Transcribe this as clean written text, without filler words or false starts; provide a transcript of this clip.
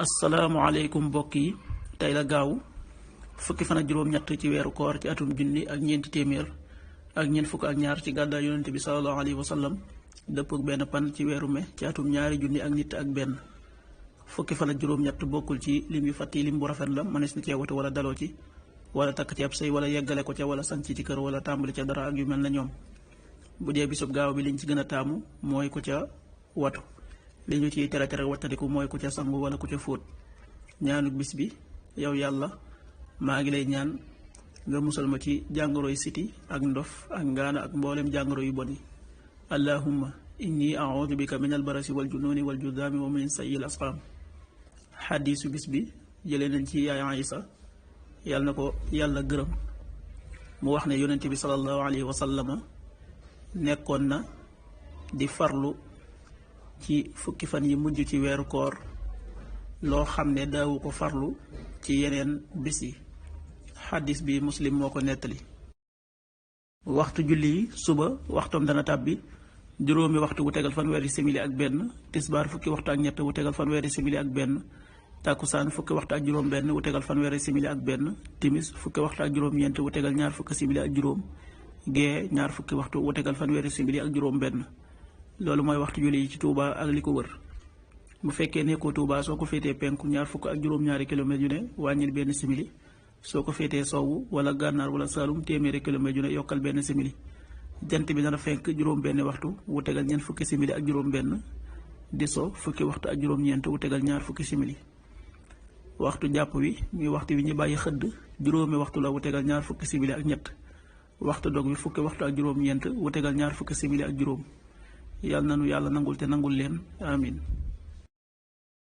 asalaamaaleykum mbokk yi tey la gaaw fukki fan ak juróom-ñett ci weeru koor ci atum junni ak ñeenti téeméer ak ñeent fukk ak ñaar ci gàddaay yonente bi sallallahu alayhi wa sallam dëppog benn pan ci weeru me ci atum ñaari junni ak nit ak benn. fukki fan ak juróom-ñett bokkul ci lim yu fàtti lim bu rafet la mënees na cee wute wala daloo ci wala takk ci ab sëy wala yeggale ko ca wala sanc ci kër wala tàmbali ca dara ak yu mel na ñoom. bu dee bisub gaaw bi liñ ci gën a taamu mooy ku ca watu. li ñu ciy tere wattandiku mooy ku ca sangu wala ku ca fóot. ñaanu bis bi yow yàlla maa ngi lay ñaan nga musal ma ci jàngoroy siti ak ndof ak ngaana ak mboolem jàngoro yu bon yi. allahumma inni a'udhu bika min albarasi wal jununi wal judaami wa min sayyi asqaam. xadiisu bis bi jëlee nañ ci yaay Aïsa yàlla na ko yàlla gërëm mu wax ne yonent bi sallallahu alayhi wa sallama nekkoon na di farlu ci fukki fan yi mujj ci weeru koor loo xam ne daawu ko farlu ci yeneen bis yi. xaddis bi muslim moo ko nettali. waxtu julli yi suba waxtoom dana tàbbi juróomi waxtu wu tegal fanweeri simili ak benn, tisbaar fukki waxtu ak ñett wu tegal fanweeri simili ak benn, tàkkusaan fukki waxtu ak juróom benn wu tegal fanweeri simili ak benn, timis fukki waxtu ak juróom ñeent wu tegal ñaar fukki simili ak juróom, gee ñaar fukki waxtu wu tegal fanweeri simili ak juróom benn. loolu mooy waxtu julli yi ci Touba ak li ko wër. bu fekkee nekkoo Touba soo ko féetee penku ñaar fukk ak juróom-ñaari kilomètres yu ne wàññil benn simili, soo ko féetee sowwu wala gànnaar wala saalum téeméeri kilomètres yu ne yokkal benn simili. jant bi dana fenk juróom benn waxtu wu tegal ñeent fukki simili ak juróom benn, di so fukki waxtu ak juróom-ñeent wu tegal ñaar fukki simili. waxtu jàpp wi muy waxtu wi ñu bàyyi xëdd juróomi waxtu la wu tegal ñaar fukki simili ak ñett. waxtu dog wi fukki waxtu ak juróom-ñeent wu tegal ñaar fukki simili ak juróom. yàlla nanu yàlla nangul te nangul leen amin.